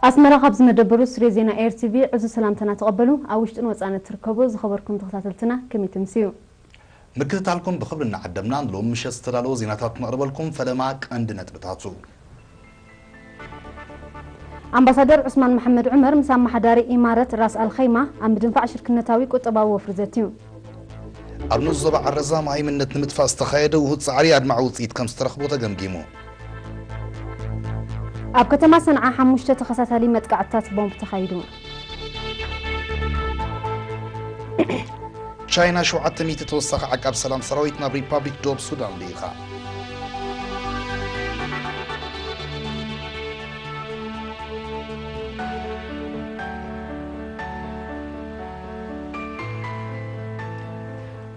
ኣስመራ ካብ ዝመደበሩ ስቱድዮ ዜና ኤርቲቪ ዕዙዝ ሰላምታና ተቐበሉ። ኣብ ውሽጥን ወጻእን እትርከቡ ዝኸበርኩም ተኸታተልትና ከመይ ትምስዩ? ምክትታልኩም ብኽብሪ እናዓደምና፣ ንሎም ምሸት ዝተዳለወ ዜናታት ክነቕርበልኩም። ፈለማ ቀንዲ ነጥብታቱ። ኣምባሳደር ዑስማን መሓመድ ዑመር ምስ ኣመሓዳሪ ኢማረት ራስ ኣልኸይማ ኣብ ምድንፋዕ ሽርክነታዊ ቁጠባዊ ወፍሪ ዘትዩ። ኣብ ንኡስ ዞባ ዓረዛ መሃይምነት ንምጥፋእ ዝተኻየደ ውሁድ ጻዕሪ ኣድማዒ ውጽኢት ከም ዝተረኽቦ ተገምጊሙ። ኣብ ከተማ ሰንዓ ሓሙሽተ ተኸታታሊ መጥቃዕትታት ቦምብ ተኻይዱ። ቻይና ሸውዓተ ሚእቲ ተወሳኺ ዓቃብ ሰላም ሰራዊት ናብ ሪፓብሊክ ዶብ ሱዳን ልኢኻ።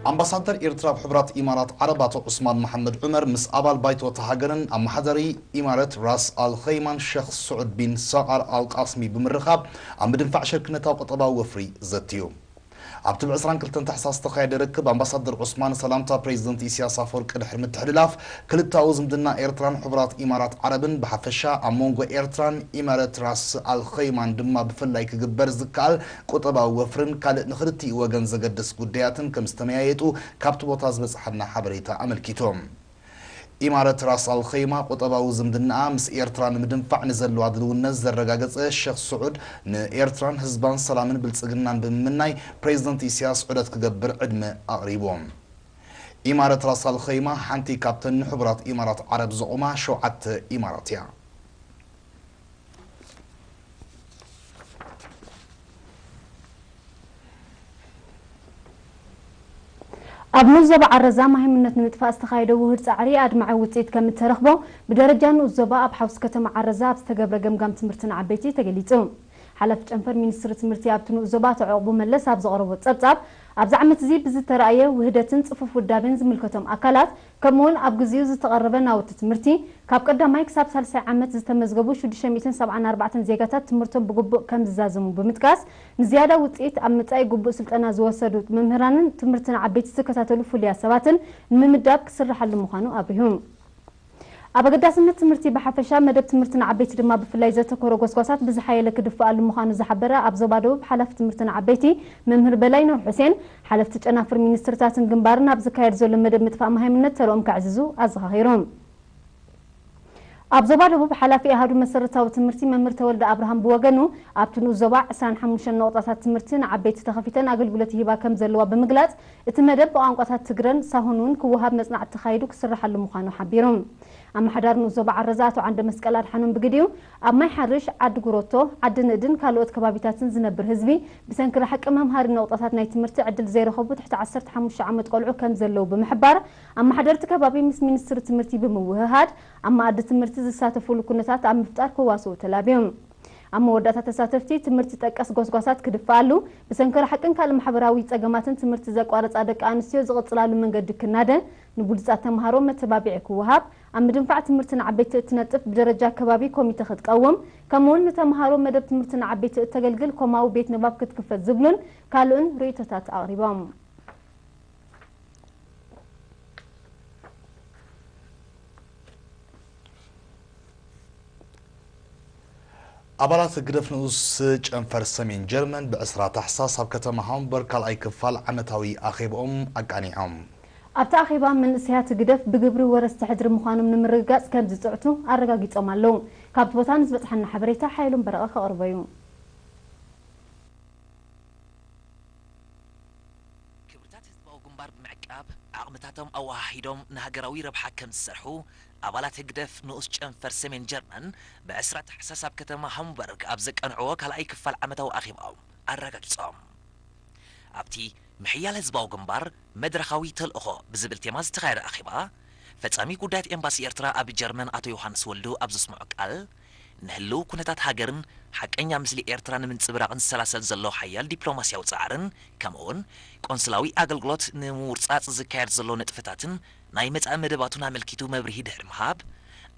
ኣምባሳደር ኤርትራ ኣብ ሕቡራት ኢማራት ዓረብ ኣቶ ዑስማን መሓመድ ዑመር ምስ ኣባል ባይቶ እታ ሃገርን ኣመሓዳሪ ኢማረት ራስ ኣል ኸይማን ሸኽ ስዑድ ቢን ሳዓር ኣል ቃስሚ ብምርኻብ ኣብ ምድንፋዕ ሽርክነታዊ ቁጠባዊ ወፍሪ ዘትዩ። ኣብቲ ብ ዕስራን ክልተን ታሕሳስ ዝተኻየደ ርክብ ኣምባሳደር ዑስማን ሰላምታ ፕሬዚደንት ኢሳያስ ኣፈወርቂ ድሕሪ ምትሕልላፍ ክልተኣዊ ዝምድና ኤርትራን ሕቡራት ኢማራት ዓረብን ብሓፈሻ ኣብ መንጎ ኤርትራን ኢማረት ራስ ኣል ኸይማን ድማ ብፍላይ ክግበር ዝከኣል ቁጠባዊ ወፍርን ካልእ ንኽልቲኡ ወገን ዘገድስ ጉዳያትን ከም ዝተመያየጡ ካብቲ ቦታ ዝበጽሓና ሓበሬታ ኣመልኪቱ። ኢማረት ራስ ኣል ኸይማ ቁጠባዊ ዝምድናኣ ምስ ኤርትራ ንምድንፋዕ ንዘለዋ ድልውነት ዘረጋገጸ ሸኽ ስዑድ ንኤርትራን ህዝባን ሰላምን ብልጽግናን ብምምናይ ፕሬዚደንት ኢሳያስ ዑደት ክገብር ዕድመ ኣቕሪቡ። ኢማረት ራስ ኣል ኸይማ ሓንቲ ካብተን ንሕቡራት ኢማራት ዓረብ ዘቑማ ሸውዓተ ኢማራት እያ። ኣብ ንኡስ ዞባ ዓረዛ ማሂምነት ንምጥፋእ ዝተኻየደ ውህድ ጻዕሪ ኣድማዒ ውጽኢት ከም እተረኽቦ ብደረጃ ንኡስ ዞባ ኣብ ሓውሲ ከተማ ዓረዛ ኣብ ዝተገብረ ገምጋም ትምህርትን ዓበይቲ ተገሊጹ። ሓላፊ ጨንፈር ሚኒስትሪ ትምህርቲ ኣብቲ ንኡስ ዞባ ኣቶ ዕቑቡ መለስ ኣብ ዘቕረቦ ጸብጻብ፣ ኣብዚ ዓመት እዚ ብዝተራእየ ውህደትን ጽፉፍ ውዳቤን ዝምልከቶም ኣካላት ከምኡውን ኣብ ግዜኡ ዝተቐረበ ናውቲ ትምህርቲ፣ ካብ ቀዳማይ ክሳብ ሳልሳይ ዓመት ዝተመዝገቡ ሽዱሽተ ሚእትን ሰብዓን ኣርባዕተን ዜጋታት ትምህርቶም ብግቡእ ከም ዝዛዘሙ ብምጥቃስ፣ ንዝያዳ ውጽኢት ኣብ ምጻኢ ግቡእ ስልጠና ዝወሰዱ መምህራንን ትምህርቲ ንዓበይቲ ዝከታተሉ ፍሉያት ሰባትን ንምምዳብ ክስርሓሉ ምዃኑ ኣብሪሁ። ኣብ ኣገዳስነት ትምህርቲ ብሓፈሻ፣ መደብ ትምህርቲ ንዓበይቲ ድማ ብፍላይ ዘተኮረ ጎስጓሳት ብዝሓየለ ክድፍኣሉ ምዃኑ ዝሓበረ ኣብ ዞባ ደቡብ ሓላፊ ትምህርቲ ንዓበይቲ መምህር በላይነህ ሑሴን፣ ሓለፍቲ ጨናፍር ሚኒስትርታትን ግንባርን ኣብ ዝካየድ ዘሎ መደብ ምጥፋእ መሃይምነት ተረኦም ከዕዝዙ ኣዘኻኺሩ። ኣብ ዞባ ደቡብ ሓላፊ ኣሃዱ መሰረታዊ ትምህርቲ መምህር ተወልደ ኣብርሃም ብወገኑ፣ ኣብቲ ንኡስ ዞባ ዕስራን ሓሙሽተን ነቑጣታት ትምህርቲ ንዓበይቲ ተኸፊተን ኣገልግሎት ይህባ ከም ዘለዋ ብምግላጽ፣ እቲ መደብ ብቋንቋታት ትግረን ሳሆን እውን ክወሃብ መጽናዕቲ ተኻይዱ ክስርሓሉ ምዃኑ ሓቢሩ። ኣመሓዳሪ ንኡስ ዞባ ዓረዛ ኣቶ ዓንደ መስቀል ኣድሓኖም ብግዲኡ፣ ኣብ ማይ ሓርሽ፣ ዓዲ ጉሮቶ፣ ዓዲ ንእድን ካልኦት ከባቢታትን ዝነብር ህዝቢ ብሰንኪ ርሕቂ መምሃሪ ነቑጣታት ናይ ትምህርቲ ዕድል ዘይረኸቡ ትሕቲ ዓሰርተ ሓሙሽተ ዓመት ቆልዑ ከም ዘለዉ ብምሕባር፣ ኣመሓደርቲ ከባቢ ምስ ሚኒስትሪ ትምህርቲ ብምውህሃድ ኣብ መኣዲ ትምህርቲ ዝሳተፉሉ ኩነታት ኣብ ምፍጣር ክዋስኡ ተላብዮም። ኣብ መወዳእታ ተሳተፍቲ ትምህርቲ ጠቀስ ጎስጓሳት ክድፍኣሉ፣ ብሰንኪ ርሕቅን ካልእ ማሕበራዊ ጸገማትን ትምህርቲ ዘቋረጻ ደቂ ኣንስትዮ ዝቕጽላሉ መንገዲ ክናደ፣ ንብሉጻት ተምሃሮ መተባብዒ ክወሃብ፣ ኣብ ምድንፋዕ ትምህርቲ ንዓበይቲ እትነጥፍ ብደረጃ ከባቢ ኮሚተ ክትቀውም፣ ከምኡውን ንተምሃሮ መደብ ትምህርቲ ንዓበይቲ እተገልግል ኮማዊ ቤት ንባብ ክትክፈት ዝብሉን ካልእን ርእይቶታት ኣቕሪቦም። ኣባላት ህግደፍ ንኡስ ጨንፈር ሰሜን ጀርመን ብዕስራ ታሕሳስ ኣብ ከተማ ሃምበርግ ካልኣይ ክፋል ዓመታዊ ኣኼብኦም ኣቃኒዖም። ኣብቲ ኣኼባ መንእሰያት ህግደፍ ብግብሪ ወረስቲ ሕድሪ ምዃኖም ንምርግጋጽ ከም ዝጽዕቱ ኣረጋጊጾም ኣለዉ። ካብቲ ቦታ ንዝበጽሓና ሓበሬታ ሓይሎም በረቐ ከቕርቦ እዩ። ክብርታት ህዝባዊ ግንባር ብምዕቃብ፣ ዓቕምታቶም ኣወሃሂዶም ንሃገራዊ ረብሓ ከም ዝሰርሑ፣ ኣባላት ህግደፍ ንኡስ ጨንፈር ሰሜን ጀርመን ብዕስራ ታሕሳስ ኣብ ከተማ ሃምበርግ ኣብ ዘቃንዕዎ ካልኣይ ክፋል ዓመታዊ ኣኼባኦም ኣረጋጊጾም። ኣብቲ ምሕያል ህዝባዊ ግንባር መድረኻዊ ተልእኾ ብዝብል ቴማ ዝተኻየደ ኣኼባ፣ ፈጻሚ ጉዳያት ኤምባሲ ኤርትራ ኣብ ጀርመን ኣቶ ዮሃንስ ወልዱ ኣብ ዘስምዖ ቃል፣ ንህልው ኩነታት ሃገርን ሓቀኛ ምስሊ ኤርትራ ንምንጽብራቕን ዝሰላሰል ዘሎ ሓያል ዲፕሎማስያዊ ጻዕርን፣ ከምኡውን ቆንስላዊ ኣገልግሎት ንምውርጻጽ ዝካየድ ዘሎ ንጥፈታትን ናይ መጻኢ መደባቱን ኣመልኪቱ መብርሂ ድሕሪ ምሃብ፣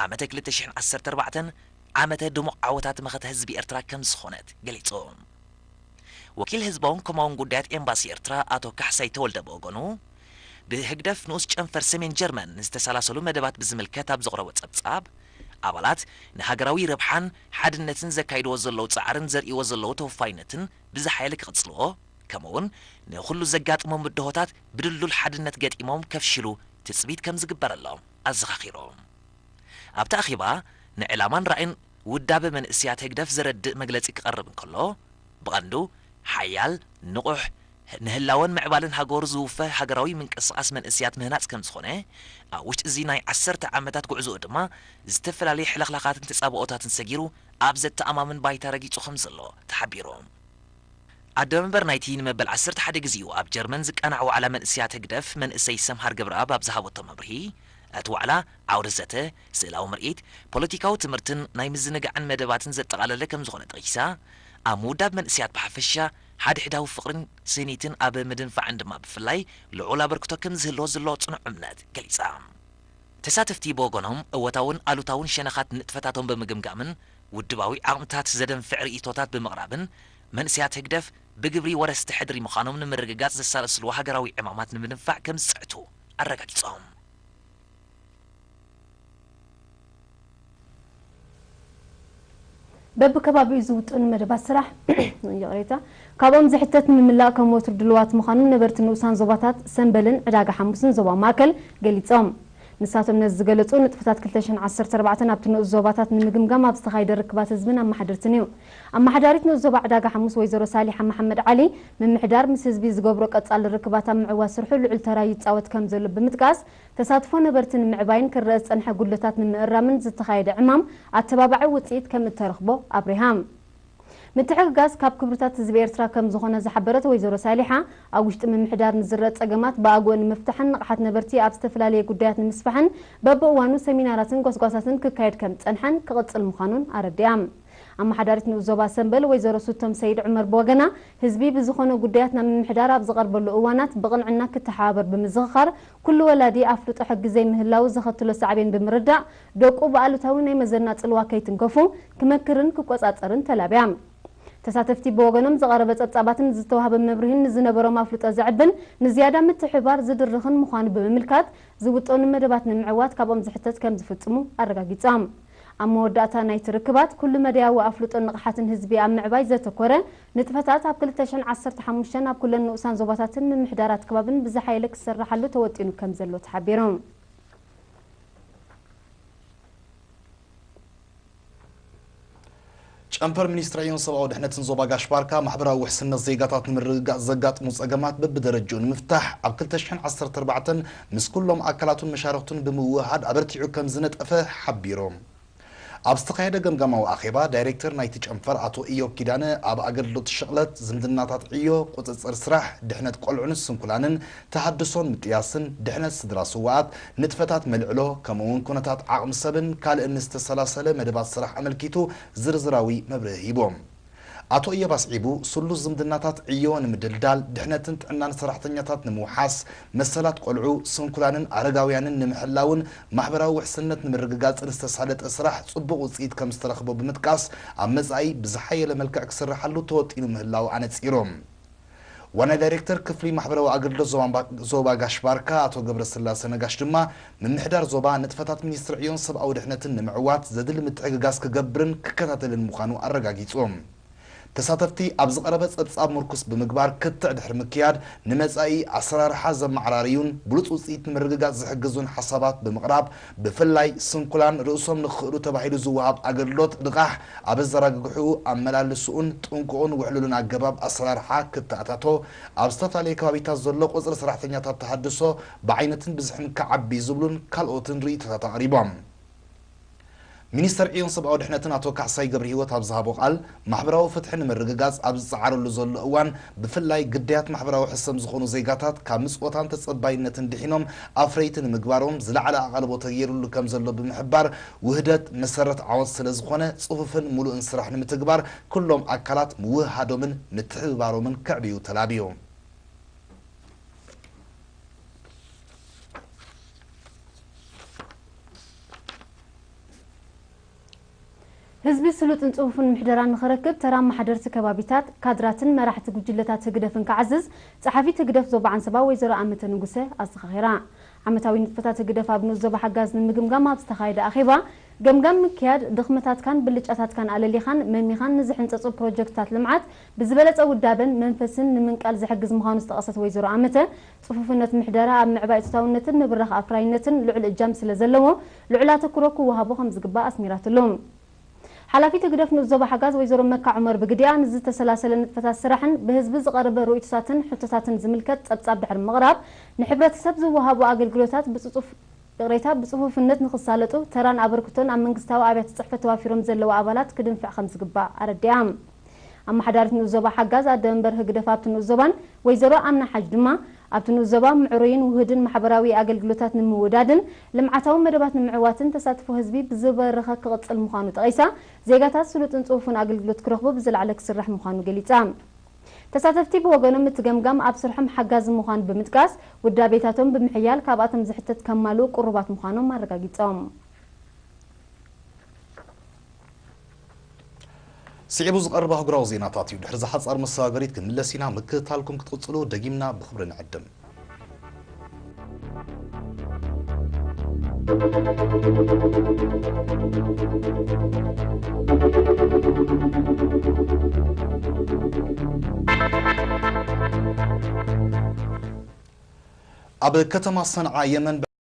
ዓመተ ክልተ ሽሕን ዓሰርተ ኣርባዕተን ዓመተ ድሙቕ ዓወታት መኸተ ህዝቢ ኤርትራ ከም ዝኾነት ገሊጹ። ወኪል ህዝባውን ኮማውን ጉዳያት ኤምባሲ ኤርትራ ኣቶ ካሕሳይ ተወልደ ብወገኑ፣ ብህግደፍ ንኡስ ጨንፈር ሰሜን ጀርመን ንዝተሰላሰሉ መደባት ብዝምልከት ኣብ ዘቕረቦ ጸብጻብ፣ ኣባላት ንሃገራዊ ረብሓን ሓድነትን ዘካይድዎ ዘለዉ ጻዕርን ዘርእይዎ ዘለዉ ተወፋይነትን ብዝሓየለ ክቕጽልዎ፣ ከምኡውን ንኹሉ ዘጋጥሞም ብድሆታት ብድልዱል ሓድነት ገጢሞም ከፍሽሉ ትጽቢት ከም ዝግበረሎም ኣዘኻኺሮም። ኣብቲ ኣኼባ ንዕላማን ራእይን ውዳበ መንእስያት ህግደፍ ዘረድእ መግለጺ ክቐርብ እንከሎ፣ ብቐንዱ ሓያል፣ ንቑሕ፣ ንህላወን ምዕባለን ሃገሩ ዝውፈ ሃገራዊ ምንቅስቓስ መንእስያት ምህናጽ ከም ዝኾነ፣ ኣብ ውሽጢ እዚ ናይ ዓሰርተ ዓመታት ጉዕዞኡ ድማ ዝተፈላለየ ሕልኽላኻትን ተጻብኦታትን ሰጊሩ ኣብ ዘተኣማምን ባይታ ረጊጹ ከም ዘሎ ተሓቢሩ። ኣደመንበር ናይቲ ንመበል ዓሰርተ ሓደ ግዜኡ ኣብ ጀርመን ዝቃናዕ ዋዕላ መንእስያት ህግደፍ መንእሰይ ሰምሃር ገብረኣብ ኣብ ዝሃበቶ መብርሂ፣ እቲ ዋዕላ ዓውደ ዘተ፣ ስእላዊ ምርኢት፣ ፖለቲካዊ ትምህርትን ናይ ምዝንጋዕን መደባትን ዘጠቓለለ ከም ዝኾነ ጠቒሳ፣ ኣብ ምውዳብ መንእስያት ብሓፈሻ፣ ሓድሕዳዊ ፍቕርን ስኒትን ኣብ ምድንፋዕን ድማ ብፍላይ ልዑል ኣበርክቶ ከም ዝህልዎ ዘለዎ ጽኑዕ እምነት ገሊጻ። ተሳተፍቲ ብወገኖም እወታውን ኣሉታውን ሸነኻት ንጥፈታቶም ብምግምጋምን ውድባዊ ዓቕምታት ዘደንፍዕ ርእይቶታት ብምቕራብን መንእስያት ህግደፍ ብግብሪ ወረስቲ ሕድሪ ምዃኖም ንምርግጋጽ ዘሳለስልዎ ሃገራዊ ዕማማት ንምድንፋዕ ከም ዝጽዕቱ ኣረጋጊጾም። በብከባቢኡ ዝውጠኑ መደባት ስራሕ ይቕሬታ፣ ካብኦም ዝሕተት ንምምላእ ከም ወትሩ ድልዋት ምዃኖም ነበርቲ ንኡሳን ዞባታት ሰምበልን ዕዳጋ ሓሙስን ዞባ ማእከል ገሊጾም። ንሳቶም ነዚ ዝገለጹ፣ ንጥፈታት ክልተ ሽሕን ዓሰርተ ኣርባዕተን ኣብቲ ንኡስ ዞባታት ንምግምጋም ኣብ ዝተኻየደ ርክባት ህዝብን ኣመሓደርትን እዩ። ኣመሓዳሪት ንኡስ ዞባ ዕዳጋ ሓሙስ ወይዘሮ ሳሊሓ መሓመድ ዓሊ፣ ምምሕዳር ምስ ህዝቢ ዝገብሮ ቀጻሊ ርክባት ኣብ ምዕዋት ስርሑ ልዑል ተራ ይጻወት ከም ዘሎ ብምጥቃስ፣ ተሳትፎ ነበርቲ ንምዕባይን ክረአ ዝጸንሐ ጉድለታት ንምእራምን ዝተኻየደ ዕማም ኣተባባዒ ውጽኢት ከም እተረኽቦ ኣብሪሃ። ምትሕግጋዝ ካብ ክብርታት ህዝቢ ኤርትራ ከም ዝኾነ ዝሓበረት ወይዘሮ ሳሊሓ፣ ኣብ ውሽጢ ምምሕዳር ንዝረአ ጸገማት ብኣግኡ ንምፍታሕን ንቕሓት ነበርቲ ኣብ ዝተፈላለየ ጉዳያት ንምስፋሕን በብእዋኑ ሰሚናራትን ጎስጓሳትን ክካየድ ከም ዝጸንሐን ክቕጽል ምዃኑን ኣረዲኣ። ኣመሓዳሪት ንኡስ ዞባ ሰምበል ወይዘሮ ሱቶም ሰይድ ዑመር ብወገና፣ ህዝቢ ብዝኾነ ጉዳያት ናብ ምምሕዳር ኣብ ዝቐርበሉ እዋናት ብቕንዕና ክተሓባበር ብምዝኽኻር፣ ኩሉ ወላዲ ኣፍልጦ ሕጊ ዘይምህላው ዘኸትሎ ሳዕቤን ብምርዳእ፣ ደቁ ብኣሉታዊ ናይ መዘና ጽልዋ ከይትንከፉ ክመክርን ክቆጻጸርን ተላብያ። ተሳተፍቲ ብወገኖም ዝቐረበ ጸብጻባትን ዝተዋህበ መብርሂን ንዝነበሮም ኣፍልጦ ዘዕብን ንዝያዳ ምትሕብባር ዝድርኽን ምዃኑ ብምምልካት፣ ዝውጠኑ መደባት ንምዕዋት ካብኦም ዝሕተት ከም ዝፍጽሙ ኣረጋጊጾም። ኣብ መወዳእታ ናይቲ ርክባት፣ ኩሉ መዳያዊ ኣፍልጦን ንቕሓትን ህዝቢ ኣብ ምዕባይ ዘተኮረ ንጥፈታት ኣብ ክልተ ሽሕን ዓሰርተ ሓሙሽተን ኣብ ኩለን ንኡሳን ዞባታትን ምምሕዳራት ከባብን ብዝሓየለ ክስርሓሉ ተወጢኑ ከም ዘሎ ተሓቢሩ። ጨንፈር ሚኒስትሪ ዕዮን ሰብኣዊ ድሕነትን ዞባ ጋሽ ባርካ፣ ማሕበራዊ ውሕስነት ዜጋታት ንምርግጋጽ ዘጋጥሙ ጸገማት በብደረጅኡ ንምፍታሕ ኣብ ክልተ ሽሕን ዓሰርተ ኣርባዕተን ምስ ኩሎም ኣካላቱን መሻርኽቱን ብምውህሃድ ኣበርቲዑ ከም ዝነጠፈ ሓቢሩ። ኣብ ዝተኻየደ ገምጋማዊ ኣኼባ፣ ዳይሬክተር ናይቲ ጨንፈር ኣቶ ኢዮብ ኪዳነ፣ ኣብ ኣገልግሎት ሽቕለት፣ ዝምድናታት ዕዮ፣ ቁጽጽር ስራሕ፣ ድሕነት ቆልዑን ስንኩላንን፣ ተሃድሶን ምጥያስን፣ ድሕነት ስድራ ስውኣት፣ ንጥፈታት መልዕሎ፣ ከምኡ'ውን ኩነታት ዓቕሚ ሰብን ካልእን ዝተሰላሰለ መደባት ስራሕ ኣመልኪቱ ዝርዝራዊ መብርሂ ሂቦም። ኣቶ እዮብ ኣስዒቡ፣ ስሉስ ዝምድናታት ዕዮ ንምድልዳል፣ ድሕነትን ጥዕናን ሰራሕተኛታት ንምውሓስ፣ መሰላት ቆልዑ፣ ስንኩላንን ኣረጋውያንን ንምሕላውን ማሕበራዊ ውሕስነት ንምርግጋጽን ዝተሳለጠ ስራሕ ጽቡቕ ውጽኢት ከም ዝተረኽቦ ብምጥቃስ፣ ኣብ መጻኢ ብዝሓየለ መልክዕ ክስርሓሉ ተወጢኑ ምህላው ኣነጺሩ። ዋና ዳይሬክተር ክፍሊ ማሕበራዊ ኣገልግሎት ዞባ ባ-፣ ዞባ ጋሽ ባርካ ኣቶ ገብረስላሴ ነጋሽ ድማ፣ ምምሕዳር ዞባ ንጥፈታት ሚኒስትሪ ዕዮን ሰብኣዊ ድሕነትን ንምዕዋት ዘድሊ ምትሕግጋዝ ክገብርን ክከታተልን ምዃኑ ኣረጋጊጹ። ተሳተፍቲ ኣብ ዝቐረበ ጸብጻብ ምርኩስ ብምግባር ክትዕ ድሕሪ ምክያድ፣ ንመጻኢ ኣሰራርሓ ዘመዓራርዩን ብሉጽ ውጽኢት ንምርግጋጽ ዝሕግዙን ሓሳባት ብምቕራብ፣ ብፍላይ ስንኩላን ርእሶም ንኽኽእሉ ተባሂሉ ዝወሃብ ኣገልግሎት ልቓሕ ኣብ ኣዘራግግሕኡ፣ ኣመላልስኡን ጥንቁቕን ውሕሉልን ኣገባብ ኣሰራርሓ ክተኣታቶ፣ ኣብ ዝተፈላለየ ከባቢታት ዘሎ ቁጽሪ ሰራሕተኛታት ተሃድሶ ብዓይነትን ብዝሕን ክዓቢ ዝብሉን ካልኦትን ርእይቶታት ኣቕሪቦም። ሚኒስተር ዕዮን ሰብኣዊ ድሕነትን ኣቶ ካሕሳይ ገብረሂወት ኣብ ዝሃቦ ቃል፣ ማሕበራዊ ፍትሒ ንምርግጋጽ ኣብ ዝጸዓረሉ ዘሎ እዋን፣ ብፍላይ ግዳያት ማሕበራዊ ሕሰም ዝኾኑ ዜጋታት ካብ ምጽወታን ተጸባይነትን ድሒኖም ኣፍረይቲ ንምግባሮም ዝለዓለ ኣቓልቦ ተገይሩሉ ከም ዘሎ ብምሕባር፣ ውህደት መሰረት ዓወት ስለ ዝኾነ፣ ጽፉፍን ምሉእን ስራሕ ንምትግባር ኩሎም ኣካላት ምውህሃዶምን ምትሕብባሮምን ከዕብዩ ተላብዩ። ህዝቢ ስሉጥን ጽፉፍን ምሕደራ ንኽረክብ ተራ ኣመሓደርቲ ከባቢታት፣ ካድራትን መራሕቲ ጉጅለታት ህግደፍን ክዓዝዝ ጸሓፊት ህግደፍ ዞባ ዓንሰባ ወይዘሮ ኣመተ ንጉሰ ኣዘኻኺራ። ዓመታዊ ንጥፈታት ህግደፍ ኣብ ንኡስ ዞባ ሓጋዝ ንምግምጋም ኣብ ዝተኻየደ ኣኼባ፣ ገምጋም ምክያድ፣ ድኽመታትካን ብልጫታትካን ኣለሊኻን መሚኻን ንዝሕንጸጹ ፕሮጀክትታት ልምዓት ብዝበለጸ ውዳበን መንፈስን ንምንቃል ዝሕግዝ ምዃኑ ዝጠቐሰት ወይዘሮ ኣመተ፣ ጽፉፍነት ምሕደራ ኣብ ምዕባይ እቶታውነትን ምብራኽ ኣፍራይነትን ልዑል እጃም ስለ ዘለዎ፣ ልዑል ኣተኩሮ ክወሃቦ ከም ዝግባእ ኣስሚራትሉ። ሓላፊት ህግደፍ ንኡስ ዞባ ሓጋዝ ወይዘሮ መካ ዑመር ብግዲኣ፣ ንዝተሰላሰለ ንጥፈታት ስራሕን ብህዝቢ ዝቐረበ ርእይቶታትን ሕቶታትን ዝምልከት ጸብጻብ ድሕሪ ምቕራብ፣ ንሕብረተሰብ ዝወሃቡ ኣገልግሎታት ብጽጹፍ ይቕሬታ፣ ብጽፉፍነት ንኽሳለጡ ተራን ኣበርክቶን ኣብ መንግስታዊ ኣብያተ ጽሕፈት ተዋፊሮም ዘለዉ ኣባላት ክድንፍዕ ከም ዝግባእ ኣረዲኣ። ኣመሓዳሪት ንኡስ ዞባ ሓጋዝ ኣደ መንበር ህግደፍ ኣብቲ ንኡስ ዞባን ወይዘሮ ኣምና ሓጅ ድማ፣ ኣብቲ ንኡስ ዞባ ምዕሩይን ውሁድን ማሕበራዊ ኣገልግሎታት ንምውዳድን ልምዓታዊ መደባት ንምዕዋትን ተሳትፎ ህዝቢ ብዝበረኸ ክቕጽል ምዃኑ ጠቒሳ፣ ዜጋታት ስሉጥን ጽፉፍን ኣገልግሎት ክረኽቡ ብዝለዓለ ክስራሕ ምዃኑ ገሊጻ። ተሳተፍቲ ብወገኖም እቲ ገምጋም ኣብ ስርሖም ሓጋዚ ምዃኑ ብምጥቃስ፣ ውዳቤታቶም ብምሕያል ካብኣቶም ዝሕተት ከማልኡ ቅሩባት ምዃኖም ኣረጋጊጾም። ስዒቡ ዝቐርብ ኣህጉራዊ ዜናታት እዩ። ድሕሪ ዝሓጻር መሰጋገሪት ክንምለስ ኢና። ምክትታልኩም ክትቕጽሉ ደጊምና ብኽብሪ ንዕድም። ኣብ ከተማ ሰንዓ የመን